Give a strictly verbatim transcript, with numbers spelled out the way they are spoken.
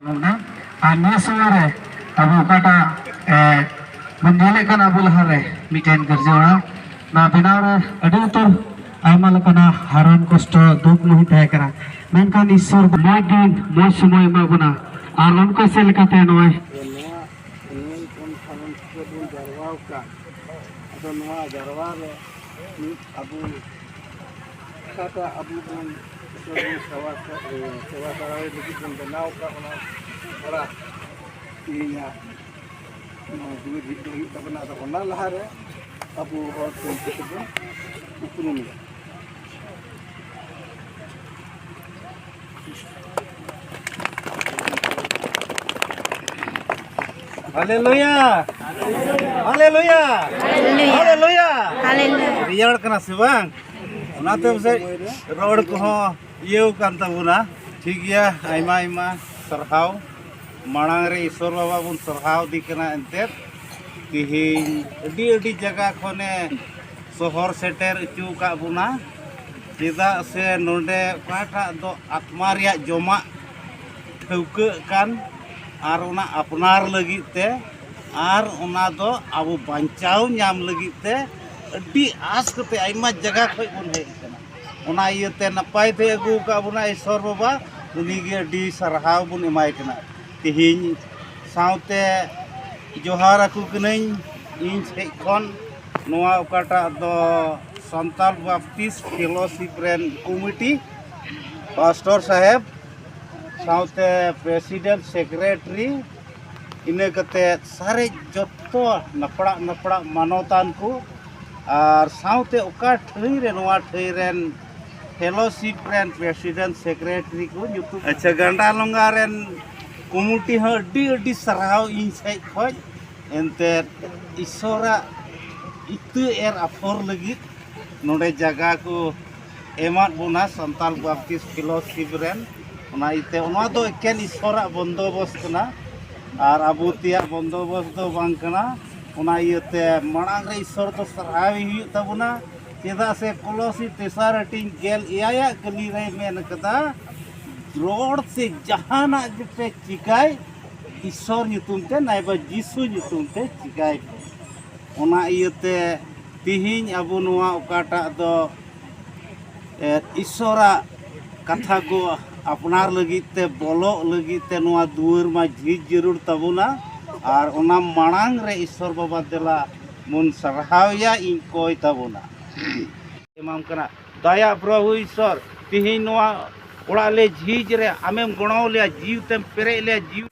ᱠᱟᱱᱟ᱾ ᱟᱨ ᱱᱤᱭᱟᱹ ᱥᱚᱢᱚᱭ ᱨᱮ ᱟᱵᱚ ᱚᱠᱟᱴᱟᱜ, ᱮ, ᱵᱚᱱ ᱧᱮᱞᱮᱫ ᱠᱟᱱᱟ, ᱟᱵᱚ ᱞᱟᱦᱟᱨᱮ ᱢᱤᱫᱴᱮᱱ ᱜᱤᱨᱡᱟᱹ ᱚᱲᱟᱜ, ᱱᱚᱣᱟ ᱵᱮᱱᱟᱣ ᱨᱮ ᱟᱹᱰᱤ ᱩᱛᱟᱹᱨ ᱟᱭᱢᱟ ᱞᱮᱠᱟᱱᱟᱜ ᱦᱟᱨᱚᱱ ᱠᱚᱥᱴᱚ ᱫᱩᱠ ᱢᱩᱦᱤᱛ ᱛᱟᱦᱮᱸ ᱠᱟᱱᱟ, ᱢᱮᱱᱠᱷᱟᱱ ᱤᱥᱥᱚᱨ ᱢᱚᱡᱽ ᱫᱤᱱ ᱢᱚᱡᱽ ᱥᱚᱢᱚᱭ ᱮᱢᱟ ᱵᱚᱱᱟ᱾ ᱟᱨ ᱚᱱᱠᱟ ᱥᱮᱫ ᱞᱮᱠᱟᱛᱮ ᱱᱚᱜᱼᱚᱭ ᱱᱚᱣᱟ ᱱᱤᱭᱟᱹ ᱠᱚᱱᱯᱷᱟᱨᱮᱱᱥ ᱨᱮᱵᱚᱱ ᱡᱟᱨᱣᱟ ᱟᱠᱟᱱ, ᱟᱫᱚ ᱱᱚᱣᱟ ᱡᱟᱨᱣᱟ ᱨᱮ ᱢᱤᱫ ᱟᱵᱚ ᱚᱠᱟᱴᱟᱜ ᱟᱵᱚ ᱵᱚᱱ ᱤᱥᱚᱨ ᱵᱚᱱ ᱥᱮᱵᱟ, ᱥᱮᱵᱟ ᱫᱟᱲᱟᱭ ᱞᱟᱹᱜᱤᱫ ᱵᱚᱱ ᱵᱮᱱᱟᱣ ᱟᱠᱟᱫ ᱚᱱᱟ ᱚᱲᱟᱜ ᱤᱭᱟᱹᱭᱟ, ᱱᱚᱣᱟ ᱫᱩᱣᱟᱹᱨ ᱡᱷᱤᱡ ᱫᱚ ᱦᱩᱭᱩᱜ ᱛᱟᱵᱚᱱᱟ᱾ ᱟᱫᱚ ᱚᱱᱟ ᱞᱟᱦᱟᱨᱮ ᱟᱵᱚ ᱦᱚᱲ ᱠᱚ ᱩᱱᱠᱩ ᱛᱮᱵᱚᱱ ᱩᱯᱨᱩᱢᱮᱭᱟ᱾ ᱦᱟᱞᱮᱞᱩᱭᱟ! ᱦᱟᱞᱮᱞᱩᱭᱟ! ᱦᱟᱞᱮᱞᱩᱭᱟ! ᱦᱟᱞᱮᱞᱩᱭᱟ! ᱦᱟᱞᱮᱞᱩᱭᱟ! ᱨᱮᱭᱟᱲ ᱠᱟᱱᱟ ᱥᱮ ᱵᱟᱝ? ᱚᱱᱟᱛᱮ ᱯᱟᱥᱮᱡ ᱨᱚᱲ ᱠᱚᱦᱚᱸ ᱤᱭᱟᱹᱣ ᱠᱟᱱ ᱛᱟᱵᱚᱱᱟ᱾ ᱴᱷᱤᱠ ᱜᱮᱭᱟ, ᱟᱭᱢᱟ ᱟᱭᱢᱟ ᱥᱟᱨᱦᱟᱣ᱾ ᱢᱟᱲᱟᱝ ᱨᱮ ᱤᱥᱚᱨ ᱵᱟᱵᱟ ᱵᱚᱱ ᱥᱟᱨᱦᱟᱣ ᱫᱮ ᱠᱟᱱᱟ᱾ ᱮᱱᱛᱮᱫ ᱛᱮᱦᱮᱧ ᱟᱹᱰᱤ ᱟᱹᱰᱤ ᱡᱟᱭᱜᱟ ᱠᱷᱚᱱᱮ ᱥᱚᱦᱚᱨ ᱥᱮᱴᱮᱨ ᱦᱚᱪᱚ ᱟᱠᱟᱫ ᱵᱚᱱᱟ᱾ ᱪᱮᱫᱟᱜ ᱥᱮ ᱱᱚᱰᱮ ᱚᱠᱟᱴᱟᱜ ᱫᱚ ᱟᱛᱢᱟ ᱨᱮᱭᱟᱜ ᱡᱚᱢᱟᱜ ᱴᱷᱟᱹᱣᱠᱟᱹᱜ ᱠᱟᱱ, ᱟᱨ ᱚᱱᱟ ᱟᱯᱱᱟᱨ ᱞᱟᱹᱜᱤᱫ ᱛᱮ, ᱟᱨ ᱚᱱᱟ ᱫᱚ ᱟᱵᱚ ᱵᱟᱧᱪᱟᱣ ᱧᱟᱢ ᱞᱟᱹᱜᱤᱫ ᱛᱮ ᱟᱹᱰᱤ ᱟᱸᱥ ᱠᱟᱛᱮ ᱟᱭᱢᱟ ᱡᱟᱭᱜᱟ ᱠᱷᱚᱱ ᱵᱚᱱ ᱦᱮᱡ ᱟᱠᱟᱱᱟ᱾ ᱚᱱᱟ ᱤᱭᱟᱹᱛᱮ ᱱᱟᱯᱟᱭ ᱛᱮ ᱟᱹᱜᱩ ᱟᱠᱟᱫ ᱵᱚᱱᱟ ᱤᱥᱚᱨ ᱵᱟᱵᱟ, ᱩᱱᱤ ᱜᱮ ᱟᱹᱰᱤ ᱥᱟᱨᱦᱟᱣ ᱵᱚᱱ ᱮᱢᱟᱭ ᱠᱟᱱᱟ᱾ ᱛᱮᱦᱮᱧ ᱥᱟᱶᱛᱮ ᱡᱚᱦᱟᱨ ᱟᱠᱚ ᱠᱟᱹᱱᱟᱹᱧ ᱤᱧ ᱥᱮᱫ ᱠᱷᱚᱱ, ᱱᱚᱣᱟ ᱚᱠᱟᱴᱟᱜ ᱫᱚ ᱥᱟᱱᱛᱟᱲ ᱵᱟᱯᱴᱤᱥᱴ ᱯᱷᱮᱞᱳᱥᱤᱯ ᱨᱮᱱ ᱠᱚᱢᱤᱴᱤ, ᱯᱟᱥᱴᱚᱨ ᱥᱟᱦᱮᱵᱽ, ᱥᱟᱶᱛᱮ ᱯᱨᱮᱥᱤᱰᱮᱱᱴ, ᱥᱮᱠᱨᱮᱴᱟᱨᱤ, ᱤᱱᱟᱹ ᱠᱟᱛᱮ ᱥᱟᱨᱮᱡ ᱡᱚᱛᱚ ᱱᱟᱯᱲᱟᱜ ᱱᱟᱯᱲᱟᱜ ᱢᱟᱱᱚᱛᱟᱱ ᱠᱚ, ᱟᱨ ᱥᱟᱶᱛᱮ ᱚᱠᱟ ᱴᱷᱟᱹᱭ ᱨᱮ ᱱᱚᱣᱟ ᱴᱷᱟᱹᱭ ᱨᱮᱱ ᱯᱷᱮᱞᱳᱥᱤᱯ ᱨᱮᱱ ᱯᱨᱮᱥᱤᱰᱮᱱᱴ, ᱥᱮᱠᱨᱮᱴᱟᱨᱤ ᱠᱚ ᱧᱩᱛᱩᱢ, ᱟᱪᱪᱷᱟ, ᱜᱟᱸᱰᱟ ᱞᱚᱝᱜᱟ ᱨᱮᱱ ᱠᱚᱢᱤᱴᱤ ᱦᱚᱸ ᱟᱹᱰᱤ ᱟᱹᱰᱤ ᱥᱟᱨᱦᱟᱣ ᱤᱧ ᱥᱮᱫ ᱠᱷᱚᱱ᱾ ᱮᱱᱛᱮᱫ ᱤᱥᱚᱨᱟᱜ ᱤᱛᱟᱹ ᱮᱨ ᱟᱯᱷᱚᱨ ᱞᱟᱹᱜᱤᱫ ᱱᱚᱰᱮ ᱡᱟᱭᱜᱟ ᱠᱚ ᱮᱢᱟᱫ ᱵᱚᱱᱟ ᱥᱟᱱᱛᱟᱲ ᱵᱟᱯᱴᱤᱥᱴ ᱯᱷᱮᱞᱳᱥᱤᱯ ᱨᱮᱱ᱾ ᱚᱱᱟ ᱤᱭᱟᱹᱛᱮ ᱚᱱᱟ ᱫᱚ ᱮᱠᱮᱱ ᱤᱥᱚᱨᱟᱜ ᱵᱚᱱᱫᱚᱵᱚᱥ ᱠᱟᱱᱟ, ᱟᱨ ᱟᱵᱚ ᱛᱮᱭᱟᱜ ᱵᱚᱱᱫᱚᱵᱚᱥ ᱫᱚ ᱵᱟᱝ ᱠᱟᱱᱟ᱾ ᱚᱱᱟ ᱤᱭᱟᱹᱛᱮ ᱢᱟᱲᱟᱝ ᱨᱮ ᱤᱥᱚᱨ ᱫᱚ ᱥᱟᱨᱦᱟᱣ ᱦᱩᱭᱩᱜ ᱛᱟᱵᱚᱱᱟ, ᱪᱮᱫᱟᱜ ᱥᱮ ᱠᱚᱞᱚᱥᱤ ᱛᱮᱥᱟᱨ ᱦᱟᱹᱴᱤᱧ ᱜᱮᱞ ᱮᱭᱟᱭᱟᱜ ᱠᱟᱹᱢᱤ ᱨᱮᱭ ᱢᱮᱱ ᱠᱟᱫᱟ, ᱨᱚᱲ ᱥᱮ ᱡᱟᱦᱟᱱᱟᱜ ᱜᱮᱯᱮ ᱪᱤᱠᱟᱹᱭ, ᱤᱥᱚᱨ ᱧᱩᱛᱩᱢ ᱛᱮ, ᱱᱟᱭᱵᱟ ᱡᱤᱥᱩ ᱧᱩᱛᱩᱢ ᱛᱮ ᱪᱤᱠᱟᱹᱭ ᱯᱮ᱾ ᱚᱱᱟ ᱤᱭᱟᱹᱛᱮ ᱛᱤᱦᱤᱧ ᱟᱵᱚ ᱱᱚᱣᱟ ᱚᱠᱟᱴᱟᱜ ᱫᱚ, ᱮ, ᱤᱥᱚᱨᱟᱜ ᱠᱟᱛᱷᱟ ᱠᱚ ᱟᱯᱱᱟᱨ ᱞᱟᱹᱜᱤᱫ ᱛᱮ, ᱵᱚᱞᱚᱜ ᱞᱟᱹᱜᱤᱫ ᱛᱮ ᱱᱚᱣᱟ ᱫᱩᱣᱟᱹᱨ ᱢᱟ ᱡᱷᱤᱡ ᱡᱟᱹᱨᱩᱲ ᱛᱟᱵᱚᱱᱟ᱾ ᱟᱨ ᱚᱱᱟ ᱢᱟᱲᱟᱝ ᱨᱮ ᱤᱥᱚᱨ ᱵᱟᱵᱟ ᱫᱮᱞᱟ ᱵᱚᱱ ᱥᱟᱨᱦᱟᱣ ᱮᱭᱟ, ᱤᱧ ᱠᱚᱭ ᱛᱟᱵᱚᱱᱟ᱾ ᱮᱢᱟᱢ ᱠᱟᱱᱟ᱾ ᱫᱟᱭᱟ ᱯᱨᱚᱵᱷᱩ ᱤᱥᱚᱨ, ᱛᱤᱦᱤᱧ ᱱᱚᱣᱟ ᱚᱲᱟᱜ ᱞᱮ ᱡᱷᱤᱡ ᱨᱮ ᱟᱢᱮᱢ ᱜᱚᱲᱚ ᱞᱮᱭᱟ, ᱡᱤᱣᱤ ᱛᱮᱢ ᱯᱮᱨᱮᱡ ᱞᱮᱭᱟ, ᱡᱤᱣᱤ᱾